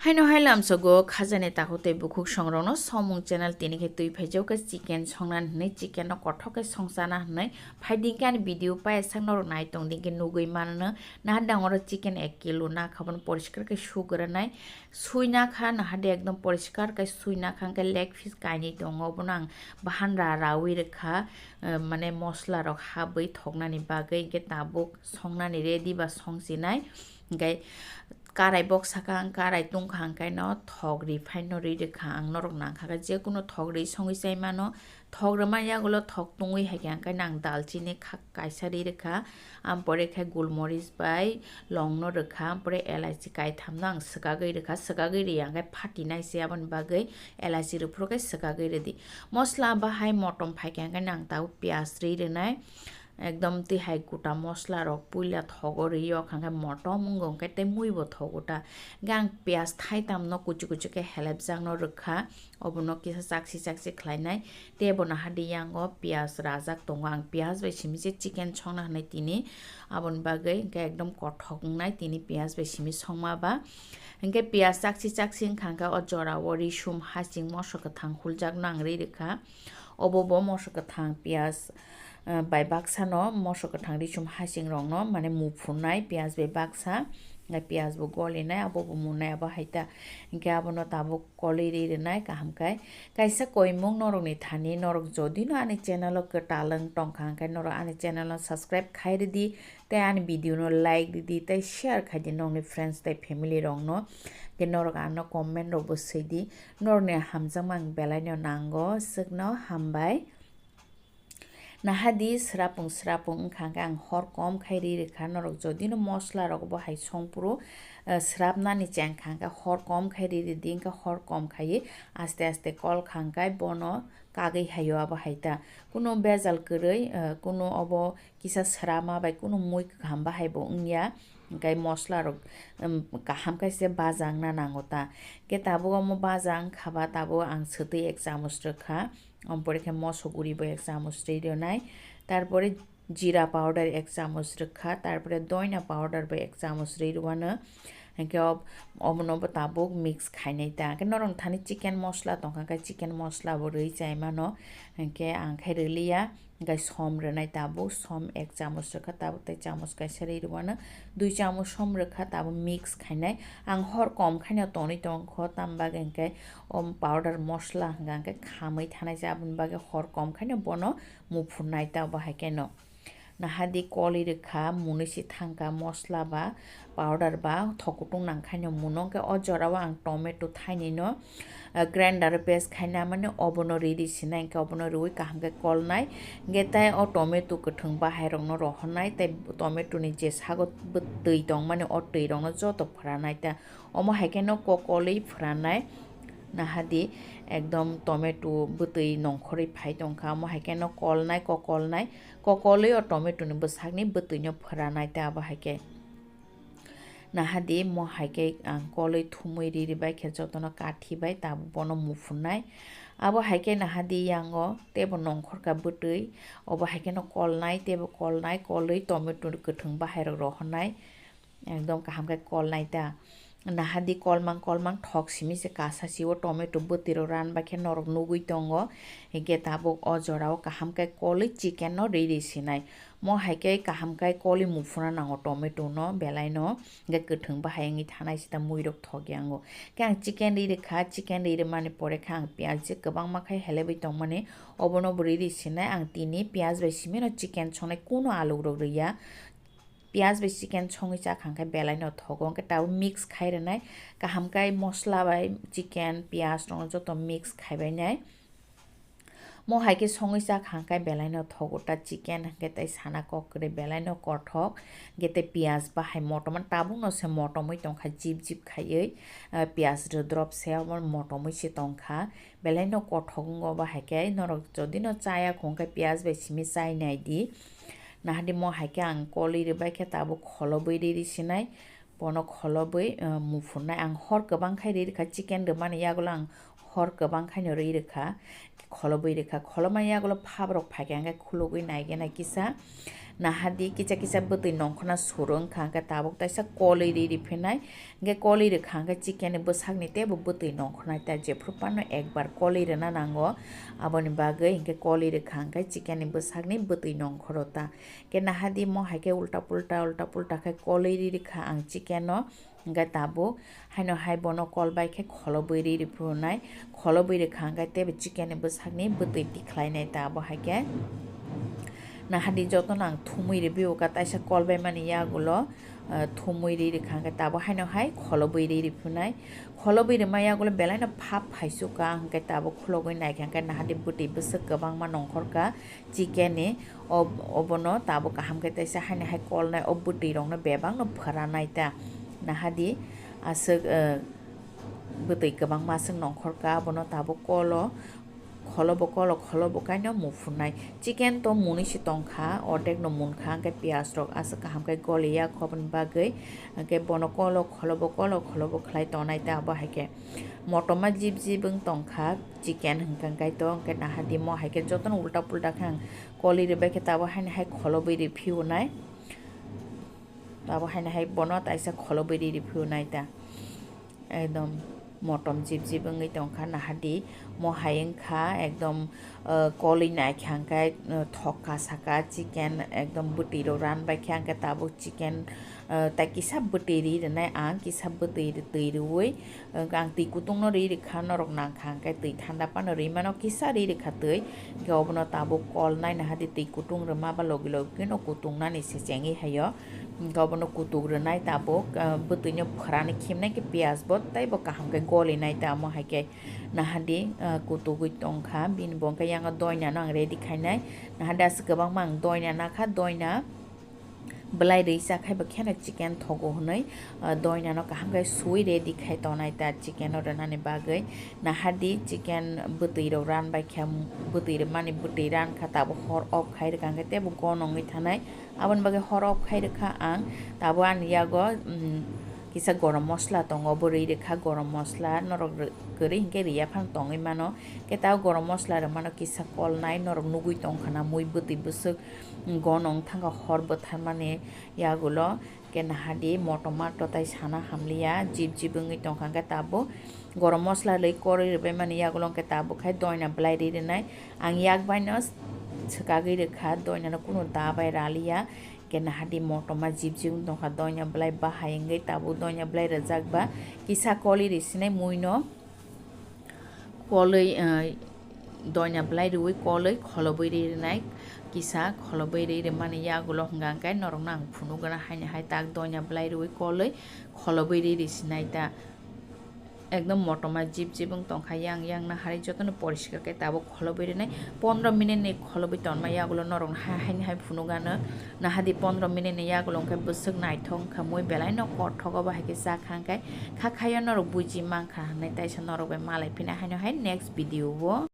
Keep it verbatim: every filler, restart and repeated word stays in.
Haino hai lamsogo khajani takhuk tei bukhuk songrokno somung channel tini khe twi phaijak khe chicken songna hinwi chicken no kothok khe songsana hinwi phaidi khe ani video paisa norok nai tongdi khe nugwi mano naha dangoro chicken ek kilo nakha bono poriskar khe sugranai suina kha naha de ekdom poriskar khe suina kha hwnkhe leg piece kainwi tongo bono ang bahan ra rawi rwkha mane mosla rok habwi thoknani bagwi hwnkhe tabuk songnani ready ba songsinai. Hwnkhe karai bok sakha ang karai tungkha hwnkhe no thok ri phaino ri rwkha ang norok nangkha khe jekuno thok ri songwi chai mano thok rwma yagulo thok tungwi hai khe hwnkhe no ang dalchini kha kaisa ri rwkha ampore khe gulmoris bai longno rwkha ampore elaichi kaithamno ang swkagwi rwkha swkagwi ri hwnkhe phatinai se aboni bagwi elaichi rwphuru khe swkagwi rwdi mosla bahai motom phai khe hwnkhe no ang tabuk piyaj ri rwnai. Ekdom twi hai guta mosla rok puila thogo rwi o kha khe motom wngo hwnkhe tei mui bo thogo ta hwnkhe ang piyaj thaitam no kuchu kuchu khe helep jak no rwkha obono kisa chakchi chakchi khlai nai tei bo naha di yango piyaj rajak tongo ang piyaj bai simi se chicken songna hinwi tini aboni bagwi hwnkhe ekdom kothok wngnai tini piyaj bai simi songma ba hwnkhe piyaj chakchi chakchi wngkha hwnkhe o jora o risum hasing moso kwthang huljak no ang rwi rwkha obo bo moso kwthang piyaj. Bai baksa no moso kwthang risum hasing rok no mane muphunai piyaj bai baksa piyaj bo golinai abo bo munai abo hai ta hwnkhe abono tabuk kolwi ri rwnai kaham khe kaisa koimung norok ni thani norok jodi no ani channel o kwtal wng tongkha hwnkhe norok ani channel no subscribe khai rwdi tei ani video no like rwdi tei share khai di nokni friends tei family rok no hwnkhe norok ano comment rok bo swi di norok ni hamjakma ang belai no nango swkno hambai. Naha di srapung srapung wngkha hwnkhe ang hor kom khai ri rwkha norok jodi no mosla rok bo hai song phuru srapnani chengkha hwnkhe hor kom khai ri rwdi hwnkhe hor kom khaiwi aste aste kol kha hwnkhe bono kagwi haio abo hai ta kunu bejal kwrwi kunu obo kisa srama bai kunu mui kwkham bahai bo wngya hwnkhe mosla rok kaham khe se baja wngna nango ta hwnkhe tabuk omo baja wngkha ba tabuk ang swtwi ek chamoch rwkha. Omo pore khe moso guri bo ek chamoch rwi rwnai, tarpore jira powder ek chamoch rwkha, tarpore doina powder bo ek chamoch rwi rwano, hinkhe obono bo tabuk mix khainai ta, hinkhe norok thani chicken mosla tongkha khe chicken mosla bo rwi chai mano, hinkhe ang khe rwliya, hinkhe som rwnai tabuk, som ek chamoch rwkha tabuk tei chamoch kaisa rwi rwano, dui chamoch som rwkha tabuk mix khainai, ang hor kom khaino tonwi tongkho, tamo bagwi hinkhe. O powder mosla hwnka hwnkhe khamwi thanai se, aboni bagwi hor kom khaino bono muphur nai ta, bo hai kheno. Nahadi kolwi rwkha, munui se thangkha mosla ba powder ba thok kutung nang khaino muno, hwnkhe o jorao ang tomato thainwi no, ah, grinder o paste khaina mani obono riri sinai, hwnkhe obono rwi kaham khe kolnai, hwnkhe tai o tomato kwthwng bahai rokno rohornai, tei tomato ni je sago bw twi tongmani o twi rokno joto phwranai ta. Omo hai kheno kokolwi phwranai, nahadi ekdom tomato bwtwi nongkhorwi phai tongkha, omo hai kheno kolnai, kokolnai, kokolwi o tomato ni bwsakni bwtwino phwranai ta, abo hai khe. Nahadi mo hai khe ang kolwi thumwi riri bai khe jotono kathi bai tabuk bono muphunai. Abo hai khe nahadi yango teibo nongkhorkha bwtwi, obo hai kheno kolnai, teibo kolnai, kolwi tomato kwthwng bahairok rohornai. Ekdom kaham khe kolnai ta. Nahadi kolmang kolmang thok simi se kasa si o tomato bwtwi rok ran bai khe norok nugwi tongo. Hinkhe tabuk o jora o kaham khe kolwi chicken no riri sinai. Mo hai khe kaham khe kolwi muphuna nango tomato no belai no. Hinkhe kwthwng bahai wngwi thanai se ta mui rok thok yango. Khe ang chicken ri rwkha, chicken ri rwmani pore khe ang piyaj je kwbangma khai helebwi tongmani obono bo riri sinai. Ang tini piyaj bai simi no chicken songnai, kuno aluk rok rwya. Piyaj bai chicken songwi chakha hwnkhe belai no thogo, hwnkhe tabuk mix khai rwnai, kaham khe mosla bai chicken, piyaj rokno joto mix khai bai nai. Mo hai khe songwi chakha hwnkhe belai no thogo ta chicken, hwnkhe tei sana kok kwrwi belai no kothok, hwnkhe tei piyaj bahai motom, tabuk no se motomwi tongkha jip jip khaiwi, ah, piyaj rwdrop se omo motomwi se tongkha, belai no kothok wngo. Bo hai khe norok jodi no chaya kho hwnkhe piyaj bai simi chai nai di. Nahadi mo hai khe ang kolwi rwbai khe tabuk kholobwi riri sinai, bono kholobwi, eh, muphunai. Ang hor kwbang khai ri rwkha, chicken rwmani yagulo ang hor kwbang khaino ri rwkha, kholobwi rwkha. Kholomani yagulo phabrok phai khe ang khe khulugwi nai khe nai kisa. Nahadi kisa kisa bwtwi nongkhorna suru wngkha, hwnkhe tabuk taisa kolwi ri riphinai. Hwnkhe kolwi rwkha hwnkhe chicken ni bwsakni teibo bwtwi nongkhornai ta, jephru phano ekbar kolwi rwna nango. Aboni bagwi hwnkhe kolwi rwkha hwnkhe chicken ni bwsakni bwtwi nongkhoro ta. Hwnkhe nahadi mo hai khe ulta pulta, ulta pulta khe kolwi ri rwkha ang chicken no. Hwnkhe tabuk haino hai bono kol bai khe kholobwi ri riphinai, kholobwi rwkha hwnkhe teibo chicken ni bwsakni bwtwi tikhlainai ta abo hai khe. Nahadi jotono ang thumwi ribwi o kha, taisa kol bai mani yagulo, ah, thumwi ri rwkha hwnkhe tabuk haino hai kholobwi ri riphinai, kholobwi rwma yagulo belaino phap phaisu kha hwnkhe tabuk khulogwi naikha hwnkhe nahadi bwtwi bwswk kwbangma nongkhor kha. Chicken ni ob-, obono tabuk kaham khe teisa haino hai kolnai o bwtwi rokno bebak no phwranai ta. Nahadi aswk, eh, bwtwi kwbangma aswk nongkhor kha, abono tabuk kolo kholobo kolo kholobo kaino muphunai. Chicken to munui se tongkha, ordek no munkha, hwnkhe piyaj rok aswk kaham khe goliya khoboni bagwi, hwnkhe bono kolo kholobo kolo kholobo khlai tonai ta abo hai khe. Motoma jib jib wng tongkha chicken hwnkha kaitor, hwnkhe nahadi mo hai khe jotono ulta pulta khe ang kolwi rwbai khe tabuk haino hai kholobwi riphiunai. Tabuk haino hai bono taisa kholobwi ri riphiunai ta. Ekdom motom jib jib wngwi tongkha nahadi mo hai wngkha ekdom, uh, kolwi naikha hwnkhe, uh, thokka saka chicken ekdom bwtwi rok ranbai khe hwnkhe tabuk chicken, uh, tai kisa bwtwi ri rwnai ang, kisa bwtwi ri-, twi rwui, uh, ang twi kutung no ri rwkha norok nangkha hwnkhe twi thanda phano ri mano kisa ri rwkha twi, hwnkhe obono tabuk kolnai nahadi twi kutung rwma ba logi logi no kutung nani se chengwi haio, hwnkhe obono kutuk rwnai tabuk, uh, bwtwi no phwrani khimnai khe piyaj bo tei bo kaham khe golinai ta omo hai khe. Nahadi, ah, kutugwi tongkha, bini bo hwnkhe yang doina no ang ready khainai. Nahadi aswk kwbangma ang doina nakha, doina bwlai rwi chakhai bo kheno chicken thogo hwnwi, ah, doina no kaham khe suwi ready khai tonai ta chicken no rwnani bagwi. Nahadi chicken bwtwi rok ran bai kha, bwtwi rwmani bwtwi ran kha tabuk hor off khai rwkha hwnkhe teibo gonongwi thanai. Aboni bagwi hor off khai rwkha ang. Tabuk ani yago, mm, kisa gorom mosla tongo, bo rwi rwkha gorom mosla, norok rw-, kwrwi hinkhe rwya phano tongwi mano. Khe tabuk gorom mosla rwmano kisa kolnai, norok nugwi tongkha na mui bwtwi bwswk, mm, gonong thangkha hor bwtharmani yagulo. Khe nahadi motom matto tai sana hamliya, jib jib wngwi tongkha, hwnkhe tabuk gorom mosla rwi korwi rwbaimani yagulo hwnkhe tabuk khai doina bwlai ri rwnai. Ang yak baino swkagwi rwkha, doinano kunu da bai raliya. Hwnkhe nahadi motoma jib jib wng tongkha, doina bwlai bahai wngwi tabuk doina bwlai rwjak ba kisa kolwi risinai muino. Kolwi, eh, doina bwlai rwui kolwi kholobwi ri rwnai. Kisa kholobwi ri rwmani yagulo hwnkha hwnkhe norokno ang phunukgwna haino hai tak doina bwlai rwui kolwi kholobwi ri risinai ta. Ekdom motoma jib jib wng tongkha, yang yang nahari jotono poriskar khe tabuk kholobwi rwnai. Pondro minute ni kholobwi tonma yagulo norokno ha-, haino hai phunukgwno. Nahadi pondro minute ni yagulo hwnkhe bwswk naithok wngkha, mui belaino kothok obo hai khe chakha hwnkhe kha khaio norok buji mankha hwnwi, taisa norok bai malai phina haino hai next video o.